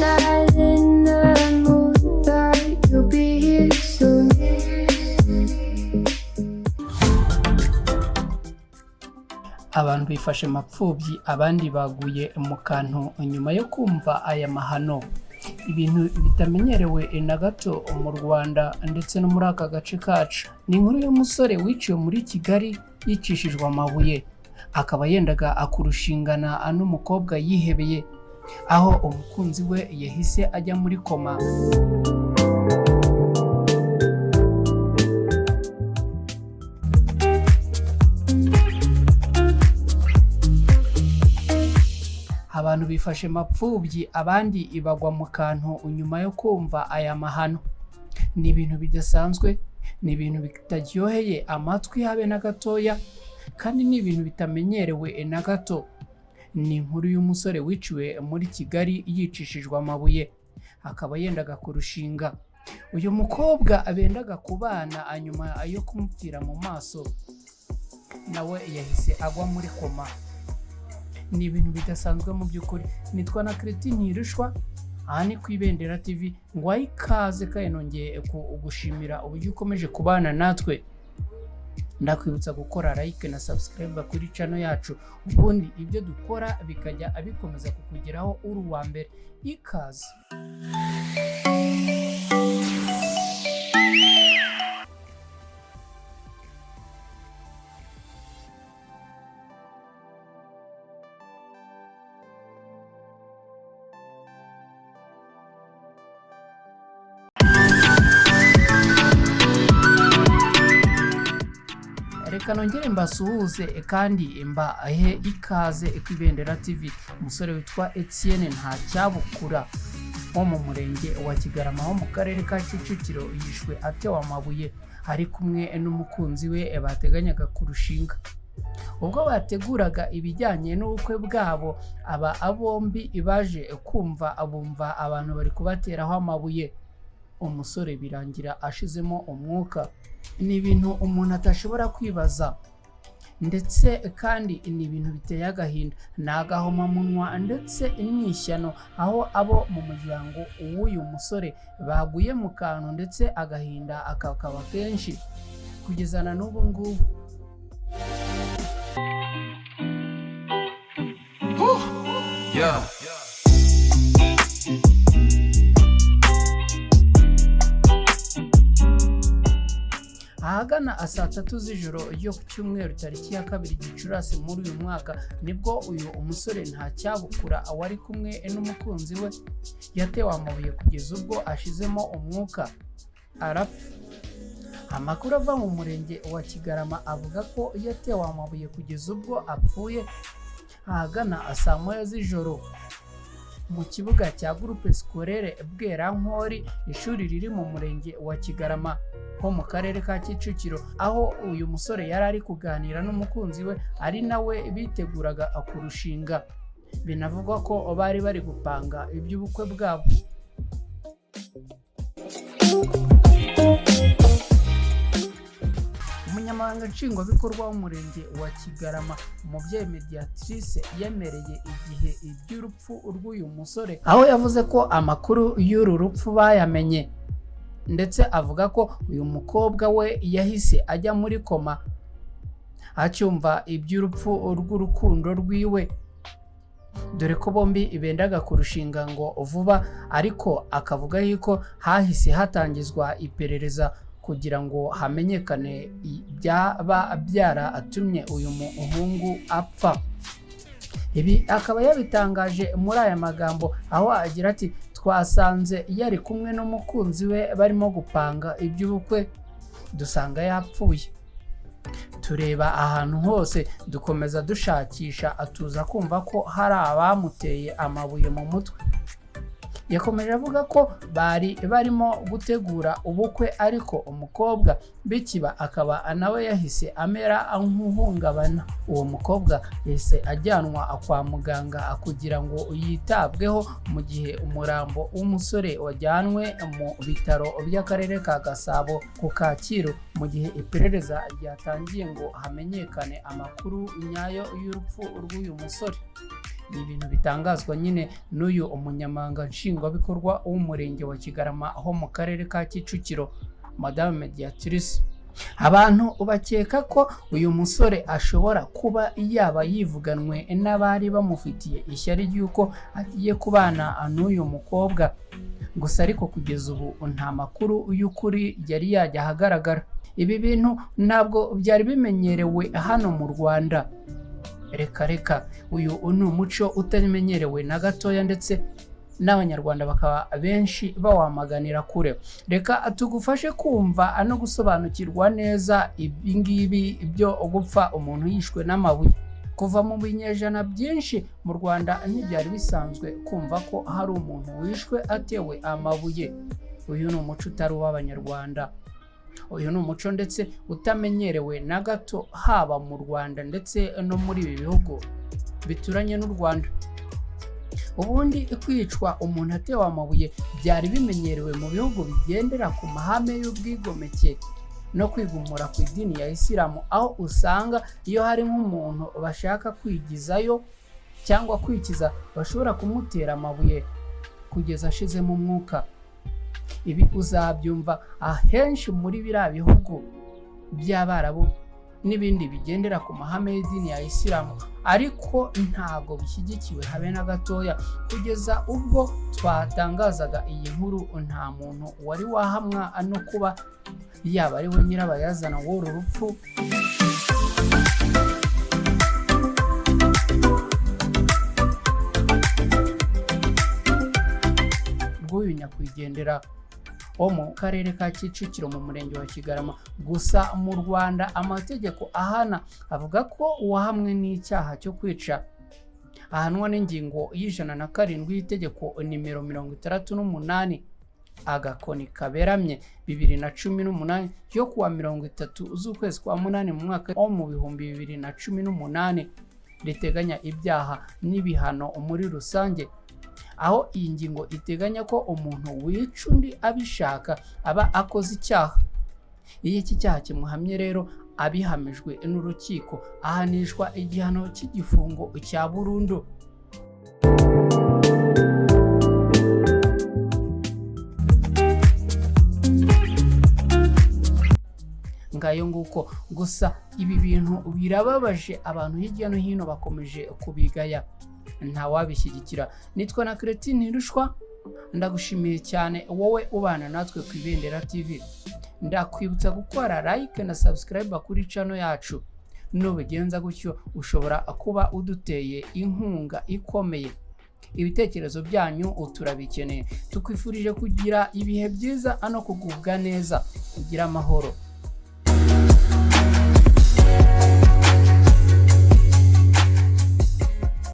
Not in the mood, but you'll be here soon. Abantu bifashe mapfubyi, abandi baguye mu kantu nyuma yo kumva aya mahano, ibintu bitamenyerewe na gato mu Rwanda ndetse no muri aka gace kacu. Ni inkuru y'umusore wiciwe muri Kigali yicishijwe amabuye, akaba yendaga kurushingana n'umukobwa yihebeye, aho umukunzi we yahise ajya muri koma. Abantu bifashe mapfubyi, abandi bagwa mu kantu nyuma yo kumva aya mahano. Ni ibintu bidasanzwe, ni ibintu bitaryoheye amatwi habe na gatoya, kandi ni ibintu bitamenyerewe na gato. Ni inkuru y'umusore wiciwe muri Kigali yicishijwe amabuye, akaba yendaga kurushinga. Uyu mukobwa bendaga kubana, nyuma yo kumupfira mu maso, nawe yahise agwa muri koma. Ni ibintu bidasanzwe mu by'ukuri. Nitwa na Christine Ntirushwa, aha ni ku Ibendera TV. Ngwaye ikaze kandi nongeye kugushimira uburyo ukomeje kubana natwe. Ndakwibutsa gukora like na subscribe kuri channel yacu, ubundi ibyo dukora bikajya bikomeza kukugeraho uri uwa mbere. Ikaze. Reka nongere mbasuhuze kandi mbahe ikaze ku Ibendera TV. Umusore witwa Etienne Ntacyabukura wo mu murenge wa Kigarama ho mu karere ka Kicukiro yishwe atewe amabuye ari kumwe n'umukunzi we bateganyaga kurushinga. Ubwo bateguraga ibijyanye n'ubukwe bwabo, aba bombi baje kumva bumva abantu bari kubateraho amabuye, umusore birangira ashizemo umwuka. Ni ibintu umuntu atashobora kwibaza, ndetse kandi ni ibintu biteye agahinda, ni agahomamunwa ndetse n'ishyano, aho abo mu muryango w'uyu musore baguye mu kantu ndetse agahinda kakaba kenshi kugeza na n'ubu ngubu. Yeah. Ahagana saa 3 z'ijoro ryo ku cyumweru tariki ya 2 Gicurasi muri uyu mwaka, nibwo uyu umusore Ntacyabukura wari kumwe n'umukunzi we yatewe amabuye kugeza ubwo ashizemo umwuka arapfa. Amakuru ava mu murenge wa Kigarama avuga ko yatewe amabuye kugeza ubwo apfuye ahagana saa 1 z'ijoro mu kibuga cya Groupe Scolaire Bwerankori, ishuri riri mu murenge wa Kigarama ho mu karere ka Kicukiro, aho uyu musore yari ari kuganira n'umukunzi we, ari nawe biteguraga kurushinga. Binavugwa ko bari bari gupanga iby'ubukwe bwabo. Umunyamabanga Nshingwabikorwa w'umurenge wa Kigarama, umubyeyi Mediatrice, yemereye Igihe iby'urupfu rw'uyu musore, aho yavuze ko amakuru y'uru rupfu bayamenye, ndetse avuga ko uyu mukobwa we yahise ajya muri koma acyumva iby'urupfu rw'urukundo rwiwe, dore ko bombi bendaga kurushinga ngo vuba, ariko akavuga yuko hahise hatangizwa iperereza kugira ngo hamenyekane ibyaba byaratumye uyu muhungu apfa. Ibi akaba yabitangaje muri aya magambo, aho agira ati: "Twasanze yari kumwe n'umukunzi we barimo gupanga iby'ubukwe, dusanga yapfuye, tureba ahantu hose, dukomeza dushakisha, tuza kumva ko hari abamuteye amabuye mu mutwe." Yakomeje avuga ko bari barimo gutegura ubukwe, ariko umukobwa bikiba akaba nawe yahise amera nk'uhungabana. Uwo mukobwa yahise ajyanwa kwa muganga kugira ngo yitabweho, mu gihe umurambo w'umusore wajyanwe mu bitaro by'akarere ka Gasabo ku Kacyiru, mu gihe iperereza ryatangiye ngo hamenyekane amakuru nyayo y'urupfu rw'uyu musore. Ni ibintu bitangazwa nyine n'uyu umunyamabanga nshingwabikorwa w'umurenge wa Kigarama ho mu karere ka Kicukiro, Madame Mediatrice. Abantu bakeka ko uyu musore ashobora kuba yaba yivuganwe n'abari bamufitiye ishyari ry'uko agiye kubana n'uyu mukobwa. Gusa ariko kugeza ubu nta makuru y'ukuri yari yajya ahagaragara. Ibi bintu ntabwo byari bimenyerewe hano mu Rwanda. Reka reka, uyu ni umuco utamenyerewe na gatoya, ndetse n'Abanyarwanda bakaba benshi bawamaganira kure. Reka tugufashe kumva no gusobanukirwa neza ibi ngibi byo gupfa umuntu yishwe n'amabuye. Kuva mu binyejana byinshi mu Rwanda ntibyari bisanzwe kumva ko hari umuntu wishwe atewe amabuye. Uyu ni umuco utari uw'Abanyarwanda. Uyu ni umuco ndetse utamenyerewe na gato, haba mu Rwanda ndetse no muri ibi bihugu bituranye n'u Rwanda. Ubundi kwicwa umuntu atewe amabuye byari bimenyerewe mu bihugu bigendera ku mahame y'ubwigomeke no kwigumura ku idini ya Isilamu, aho usanga iyo hari nk'umuntu bashaka kwigizayo cyangwa kwikiza bashobora kumutera amabuye kugeza ashizemo umwuka. Ibi uzabyumva ahenshi muri biriya bihugu by'Abarabu n'ibindi bigendera ku mahame y'idini ya Isilamu, ariko ntabwo bishyigikiwe habe na gatoya. Kugeza ubwo twatangazaga iyi nkuru, nta muntu wari wahamwa no kuba yaba ari we nyirabayazana w'uru rupfu rw'uyu nyakwigendera wo mu karere ka Kicukiro mu murenge wa Kigarama. Gusa mu Rwanda amategeko ahana avuga ko uwahamwe n'icyaha cyo kwica ahanwa n'ingingo y'107 y'itegeko nimero 68 agakoni kaberamye 2018 yo kuwa 30 z'ukwezi kwa munani mu mwaka wo mu 2018, riteganya ibyaha n'ibihano muri rusange, aho iyi ngingo iteganya ko umuntu wica undi abishaka aba akoze icyaha. Iyo iki cyaha kimuhamye rero abihamijwe n'urukiko, ahanishwa igihano cy'igifungo cya burundu. Ngayo nguko. Gusa ibi bintu birababaje, abantu hirya no hino bakomeje kubigaya, ntawabishyigikira. Nitwa na Keretine Rushwa, ndagushimiye cyane wowe ubana natwe ku Ibendera TV. Ndakwibutsa gukora like na subscribe kuri channel yacu. Nubigenza gutyo ushobora kuba uduteye inkunga ikomeye. Ibitekerezo byanyu turabikeneye. Tukwifurije kugira ibihe byiza no kugubwa neza, kugira amahoro.